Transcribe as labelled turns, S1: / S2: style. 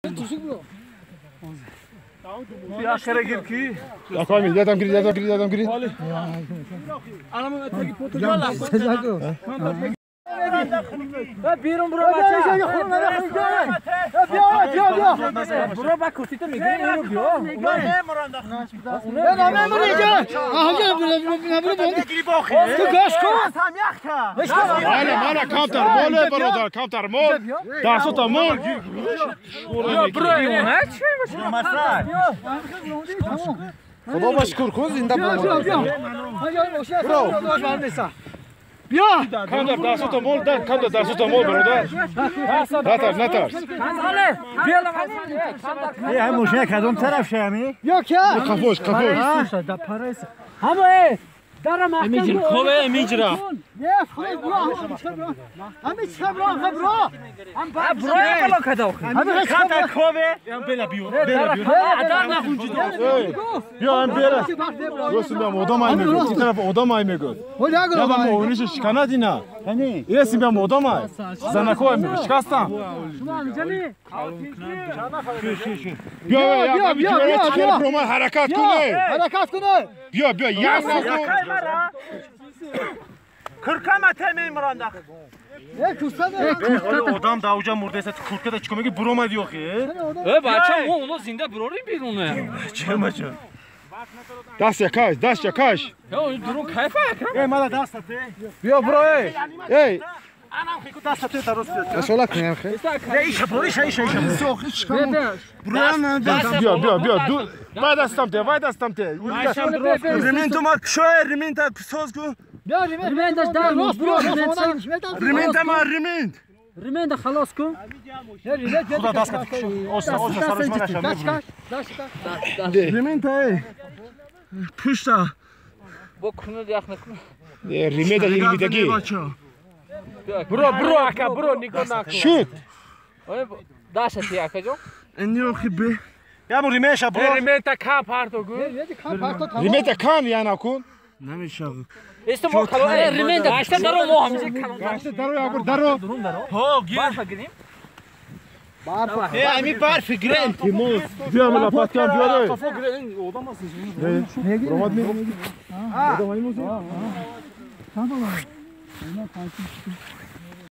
S1: Аками, ядам гири, ядам гири, ядам гири.
S2: Берун бро бача. Бیا بیا بیا. برو با کوتیت میگیری اینو بیا. نه نه نه اینجا. آها برو برو. تو گاش کن.
S1: مالا مالا کمتر مال برادر کمتر مال. دستات مال.
S2: برو نه چی باشه؟
S1: خدا با شکر کن زنده
S2: بیا بیا. برو. بیا
S1: کمتر دستات مال در کمتر دستات مال برادر. نترس نترس.
S3: ای هم موشه کدوم طرف شمی؟
S2: یا که؟
S1: کفوش کفوش.
S2: همه درم
S4: میجرا کوه میجرا.
S2: نه خود برو همه چه برو همه برو. هم برو بالا کدو.
S3: همه کدو کوه.
S1: هم بلا بیو بلا بیو.
S4: در نخونجی.
S1: بیا هم بلا. راست میگم آدم ای میگه. این طرف آدم ای میگه. یا با مونیش شکنه دینا. ایرسی بیام آدم ای. زنکو ای میگه. شکستم. بیا بیا بیا بیا بیا حرکت کنه.
S2: حرکت کنه.
S1: بیا بیا یا
S3: Kırkama temeyi mırandaq.
S2: Ne kursa da.
S3: Odam da uca murdesa kurka da çıkıyor ki broma diyor ki.
S4: E бача мо оно зинда брори беруне.
S3: Чема ча.
S1: Даст якаш, даст якаш.
S4: Я дурун кайфа яка.
S3: Ey mala даст те.
S1: Бия бро ey. Ey.
S3: Anam ki даст те тарост.
S1: Шола кунем хе.
S3: Ne iş yapıyor? İş iş iş.
S1: Бия бия бия. Вай дастам те, вай дастам те.
S3: Ремин то ма кшоe ремин та соз ку.
S2: بیا ریمن داش در برو
S3: ریمن تا ما ریمن.
S2: ریمن دا خلاص کن.
S3: خدا دست کش. اوستا اوستا سرش من نشم. ریمن تا ای. پشتا.
S4: با کنه یخ نکنه.
S1: ریمن دا ریمیدگی.
S4: برو برو اکا برو نگاه نکن.
S1: شوت.
S4: داشت اکا جو.
S3: اینو خی به. یا ریمن شا برو.
S4: ریمن تا کام پارتو گو.
S1: ریمن تا کام یا نکن.
S3: نمیشه.
S4: است ما کلون ریمن داشت درو ما همیشه کلون.
S1: داشت درو یا بر درو.
S3: ها گیر.
S4: برف گیریم.
S2: برف.
S3: ای امی برف گرین.
S1: بیا ملا پاتکان بیا.
S4: کافو گرین آدم هست.
S1: برآمد می. آدم ای موزی.
S2: تمام. اینا پاکی.